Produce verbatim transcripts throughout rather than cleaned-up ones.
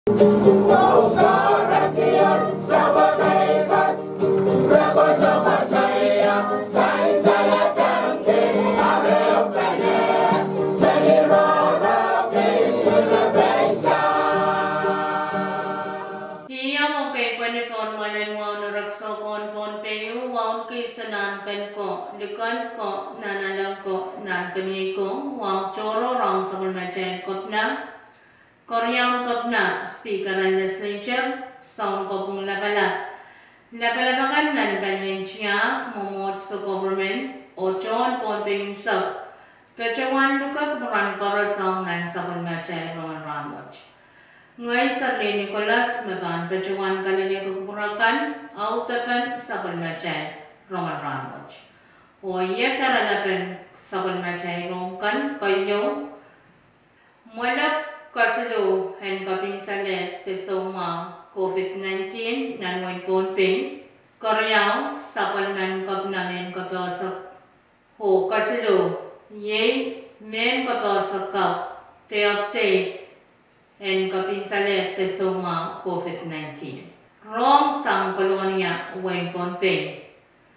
Ih ahmw keipweni pohn mwoalen wahu en rek soukohn Pohnpei, wahu en kihsang nan ken ko, likend ko, nan aleng ko, nan keniei ko, wahu tohrohr ong sapwellimatail Kepina, Keriaun Kepina, Speaker en Legislature, Sounkopwung Lapalap, lapalap akan nan palien tiahk, mwomwohdiso, government, oh tohn Pohnpei unsek, patohwan luke kupwuramwail koaros ong nan sapwellimatail rongen rahnwet. Ngehi Serlin Nicholas me pahn patohwan kalelehki kupwur akan audepen sapwellimatail rongen rahnwet. Oh iet oaralapen sapwellimatail rong kan keieu: mwelep kesiluh en kapinsaleh de soumwahu COVID nineteen nan wehin Pohnpei. Keriau, sapwellimen Kepina mehn kapehse oh kesiluh, iei mehn kapehse kak de update en kapinsaleh de soumwahu COVID nineteen. Rong sang Kolonia, wehin Pohnpei.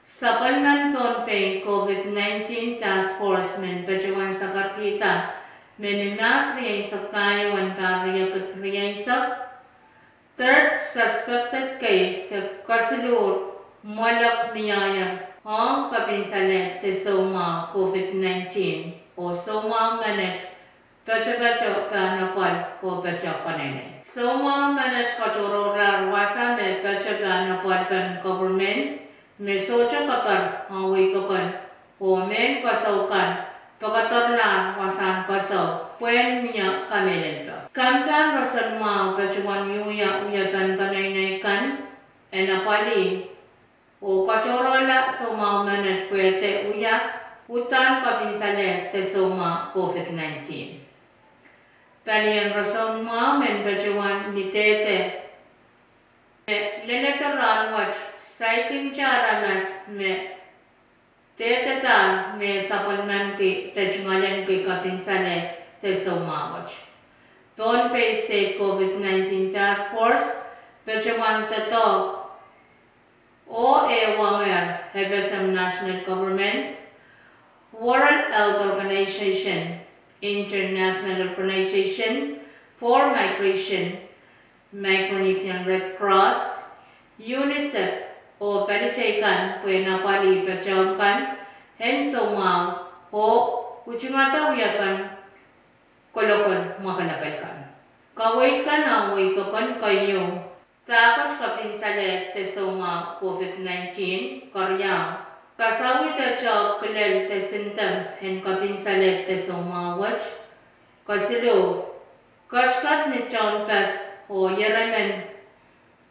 Sapwellimen Pohnpei COVID nineteen Task Force men patohwan sakarkihda me ni Mahs rieisek pahieu en pahr riekid rieisek, third suspected case de kesiluh mwelep miehier ong kapinsaleh de soumwahu COVID nineteen, oh soumwahu menet patopato pahn apwal oh pato konehng. Soumwahu menet katohrohrlahr wasa me pato pahn apwalipen government me sohte keper ong wehi pokon, oh mehn kesou kan pekederlahr wasahn kesou pwehn mie kamehlelpek. Kempen roson mwahu patohwan wiewia wiepen keneinei kan en apwalih oh katohrohrla soumwahu menet pwehde wia uhdahn kapinsaleh de soumwahu COVID nineteen. Palien roson mwahu men patohwan ni dehde me leledo rahnwet, saikinte aramas me dehdehdahr me sapwellimanki de tungoalenki kapinsaleh de soumwahu wet. Pohnpei State COVID nineteen Task Force patohwan doadoahk oh ehuongehr FSM National Government, World Health Organization, International Organization for Migration, Micronesian Red Cross, UNICEF, oh paliteikan pwehn apwalih patohwan kan en soumwahu oh utungada wiepen kolokol mwakelekel kan. Kaweid kan ong wehi pokon keieu: dahkot kapinsaleh de soumwahu COVID nineteen. Keriau, kasawih de tehk kilel de symptom en kapinsaleh de soumwahu wet. Kesiluh, ketiket ni tehnpas oh ieremen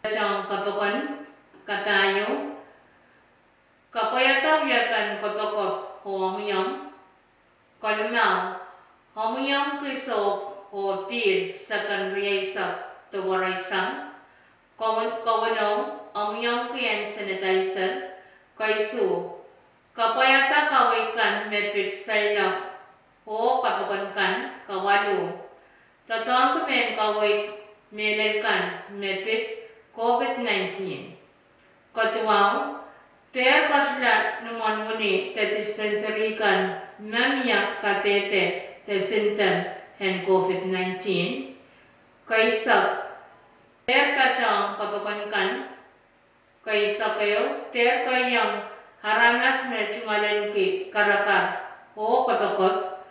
patohng kepokon. Kapahieu, kapwaiada wiepen kopokop oh omwiomw. Kelimau, omwiomwki sohp oh pihl seken rieisek de wereisang. Kau-, kauwenou, omwiomwki hand sanitizer. Keisuh, kapwaiada kaweid kan me pid seiloak oh kepokon kan. Kawaluh, doadoahngki mehn kaweid mehlel kan me pid COVID nineteen. Keduwau, dehr ketila ni imwen wini de dispensary kan me mie kadehde de symptom en COVID nineteen. Keisek, dehr patohng kepokon kan. Keisek ehu, dehr keiong aramas me tungoalenki karakar oh kepokop.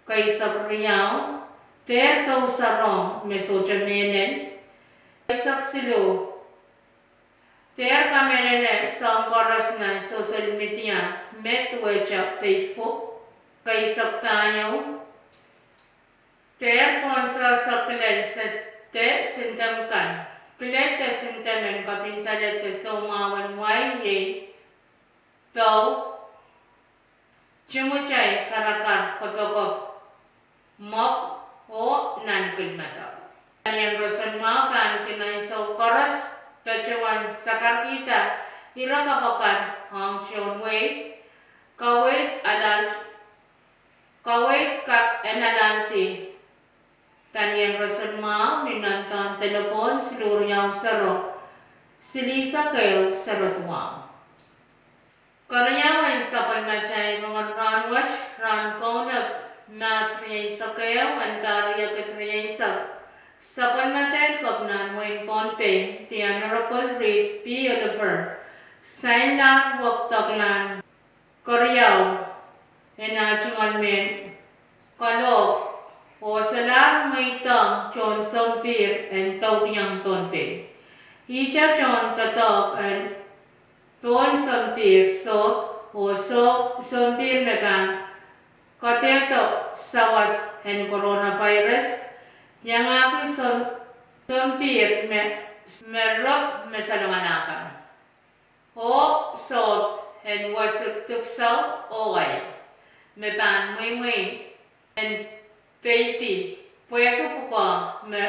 Keisek riau, dehr pousehla rohng me sohte mehlel. Keisek siluh, dehr kamehlele soahng koaros nan social media me duwehte Facebook. Keisek pahieu, dehr pohnsehse kilel de symptom kan. Kilel de symptom en kapinsaleh de soumwahu en wai iei pou, timwit ei karakar, kopokop, mwok, oh nankil medek. Palien roson mwahu pahn kin ansou koaros patohwan sakarkihda ire kapw akan ong tohn wehi, kaweid alal-, kaweid kak en alandi Palien roson mwahu ni nanpahn delepwohn siluh riau sero, silihsek ehu sero duwau. Keriau en sapwellimatail rongen rahnwet, rahn Kaunop, Mahs rieisek ehu en pahr riekid rieisek. Sapwellimatail Kepinahn wehin Pohnpei, The Honorable Reed P. Oliver, sainlahr wekidekla keriau en ah tungoal mehn kalohk oh solahr mweidohng tohn sompihr en doudiong Pohnpei. Ihte tohn doadoahk en pohn sompihr, sohp, oh sohp, sompihr me pahn kadehde sawas en coronavirus, iangahki som-, sompihr me, me rek me salongala kan, oh sohp en wesik dipwisou oh aio, me pahn mweimwei en peidi pwehki pwukoa me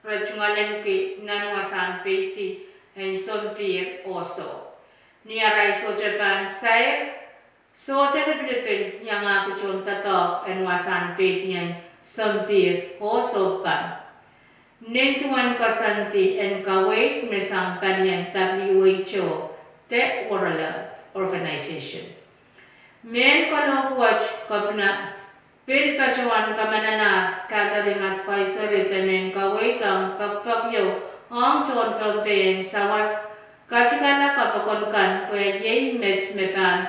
re tungoalenki nan wasahn peidi en sompihr oh sohp. Ni arail sohte pahn sair, sohte lipilipil iangahki tohn doadoahk en wasahn peidi en sompihr oh sohp kan. Nin duwen koasoandi en kaweid me sang palien W H O de World Health Organization, mehn kalohk wet Kepina pil patohwan kamanalahr gathering advisory de mehn kaweid ong pekipek ieu ong tohn Pohnpei en sawas, katikala kapokon kan pwe iei met me pahn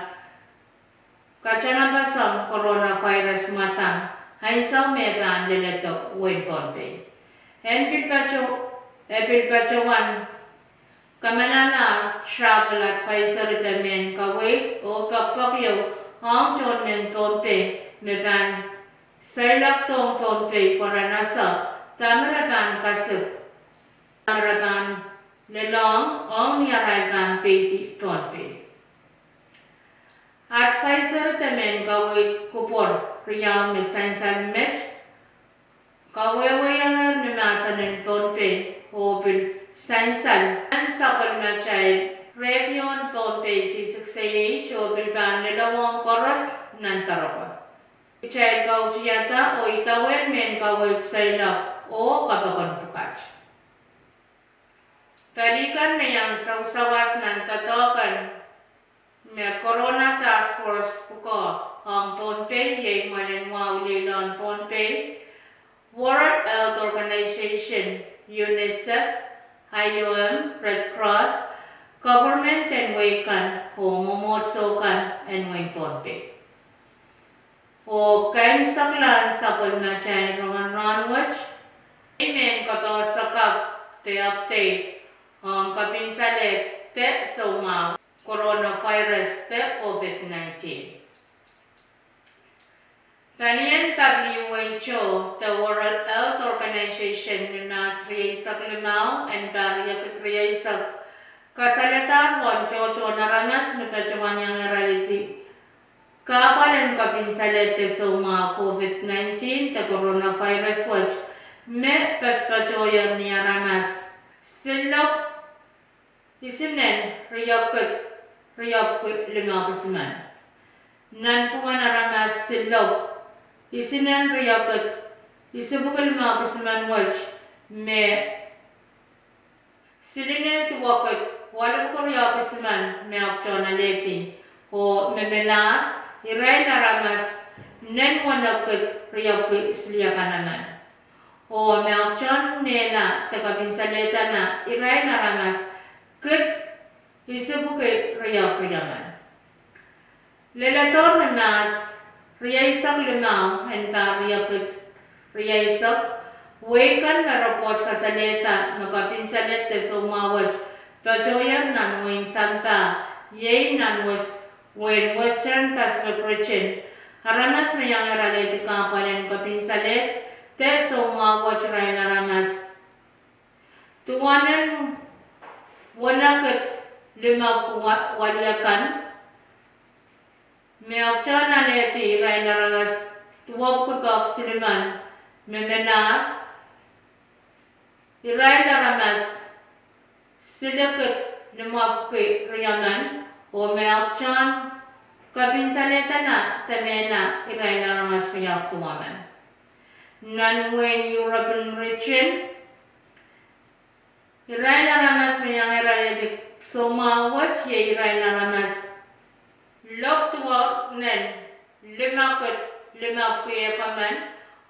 katanapasong coronavirus mwadang ansou me pahn leledo wehin Pohnpei. En pil pato-, e pil patohwan kamanalahr travel advisory de mehn kaweid oh pekipek ieu ong tohn mehn Pohnpei me pahn seiloakdohng Pohnpei pwe ren ese dahme re pahn kasik, dahme re pahn lelohng ong ni arail pahn peidi Pohnpei. Advisory de mehn kaweid kupwur riau me sansal met kawehwehiong ni mahsen en Pohnpei oh pil sansal nan sapwellimatail radio en Pohnpei V six A H oh pil pahn lelohng koaros nan doaropwe. Kitail kautihada oh idawehn mehn kaweid seiloak oh kapokon pwukat. Pali kan me iang sawasawas nan doadoahk kan me Corona Task Force pwukoa ong Pohnpei iei Mwoalen Wahu Leilon Pohnpei, World Health Organization, UNICEF, I O M, Red Cross, government en wehi kan oh mwomwohdiso kan en wehin Pohnpei. Oh kaimwiseklahn sapwellimatail rongen rahnwet, mehn kapehse kak de update ong kapinsalehd de soumwahu coronavirus de COVID nineteen. Palien W H O de World Health Organization ni Mahs rieisek limau en pahr riekid rieisek kasalehdahr uwen tohtohn aramas me patohwan iang alehdi kahpwal en kapinsalehd de soumwahu COVID nineteen de coronavirus wet me patopatohier ni aramas silopw isinen riekid riepwiki limau kisimen. Nanpwungen aramas silopw isinen riekid isipwiki limau kisimen wet me silinen duwekid waluhpwuki riau kisimen me ahpwtehn alehdi, oh me melahr irail aramas nen wenekid riepwiki silihakan emen. Oh me ahpwtehn mehla de kapinsalehda irail aramas kid isipwiki riau riemen. Leledohr ni Mahs rieisek limau en pahr riekid rieisek, wehi kan me repwoht kasalehda me kapinsalehd de soumwahu wet patohier nan wehin sampah, iei nan wes-, wehin Western Pacific Region, aramas me iang alehdi kahpwal en kapinsalehd de soumwahu wet irail aramas duwenen wenekid limepwiki wa-, weliakan, me ahpwtehn alehdi irail aramas duwepwiki pwukoa silimen, me melahr irail aramas silikid limepwiki riemen, oh me ahpwtehn kapinsalehda de mehla irail aramas riau duwemen. Nan wehin European region, irail aramas me iangehr alehdi soumwahu wet iei irail aramas lok duwenen limekid limepwiki ehk emen,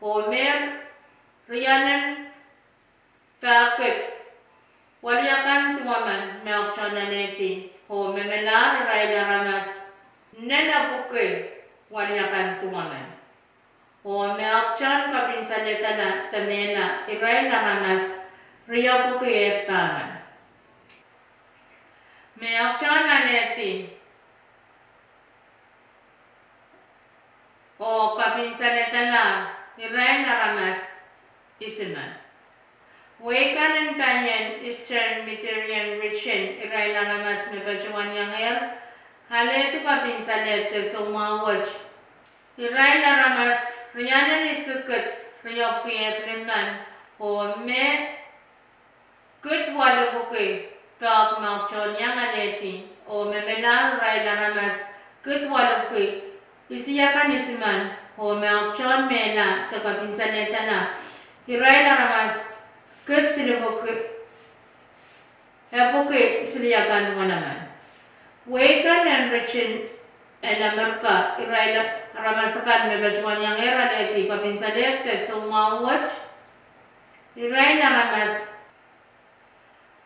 oh me rienen pahkid weliakan duwemen me ahpwtehn alehdi, oh me melahr irail aramas nennepwiki weliakan duwemen, oh me ahpwtehn kapinsaledala de mehla irail aramas riepwiki ehk pahmen me ahpwtehn alehdi oh kapinsaledala irail aramas isimen. Wehi kan en palien Eastern Mediterranean region, irail aramas me patohwan iangehr alehdi kapinsaled de soumwahu wet, irail aramas rienen isikid riepwiki ehk limmen, oh me kid welipwiki pahk me ahpwtehn iang alehdi, oh me melahr irail aramas kid welipwiki isiakan isimen, oh me ahpwtehn mehla de kapinsaledala irail aramas kid silipwiki epwiki siliakan wenemen. Wehi kan en region en Amerika, irail aramas akan me patohwan iangehr alehdi kapinsaled de soumwahu wet, irail aramas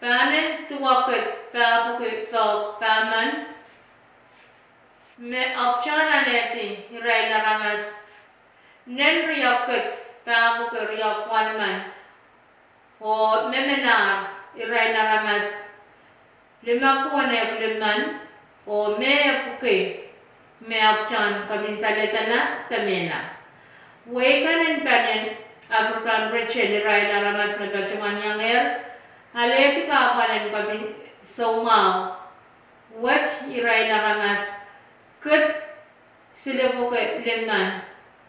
pahnen duwekid pahpwiki pahk pahmen me ahpwtehn alehdi irail aramas nen riekid pahpwiki riepwiki welimen, oh me melahr irail aramas limepwiki wenehk limmen, oh me epwiki me ahpwtehn kapinsaledala de mehla. Wehi kan en palien African region, irail aramas me patohwan iangehr alehdi kahpwal en kapin soumwahu wet, irail aramas kid silipwiki limmen,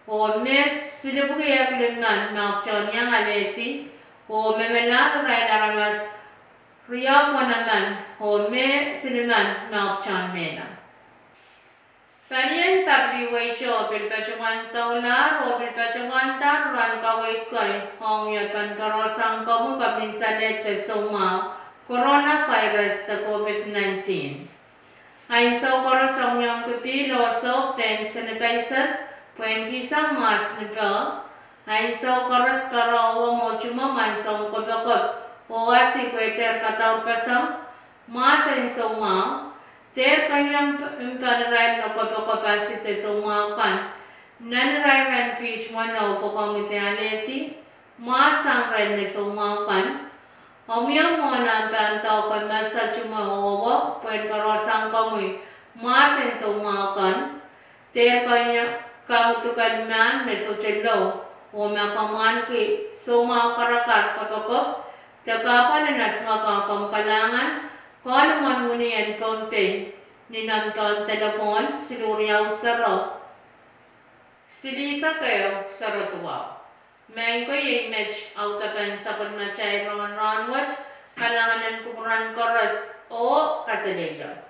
oh me silipwiki ehk limmen me ahpwtehn iang alehdi, oh me melahr irail aramas riepwiki wenemen, oh me silimen me ahpwtehn mehla. Palien W H O pil patohwan doulahr oh pil patohwandahr rahn kaweid kei ong ie pahn pwarosang komwi kapinsaled de soumwahu coronavirus de COVID nineteen. Ahnsou koaros ong ie ong kipih oh soap de hand sanitizer pwehn kihsang mwahs ni poh. Ahnsou koaros pwarohng mwohn tumwomw ahnsou kopokop oh asi pwe dehr kadaupasang mwahs en soumwahu. Dehr keniem mpahn irail me kopokop asi de soumwahu kan nan irair en piht weneu pwe komwi dehr alehdi mwahs sang irail me soumwahu kan. Omwiomw mwohn ahmw pahn doahke mese tumwe oh pwehn pwarosang komwi mwahs en soumwahu kan. Dehr keniem kamwuduken mahn me sohte lou oh ma komw ahneki soumwahu karakar kopokop de kahpwal en esingek, komw kalahngan koalimwen wini en Pohnpei ni nempehn delepwohn siluh riau sero silihsek ehu sero duwau. Maing ko, iei met audepen sapwellimatail rongen rahn wet. Kalahngan en kupwuren koaros oh kasalehiong.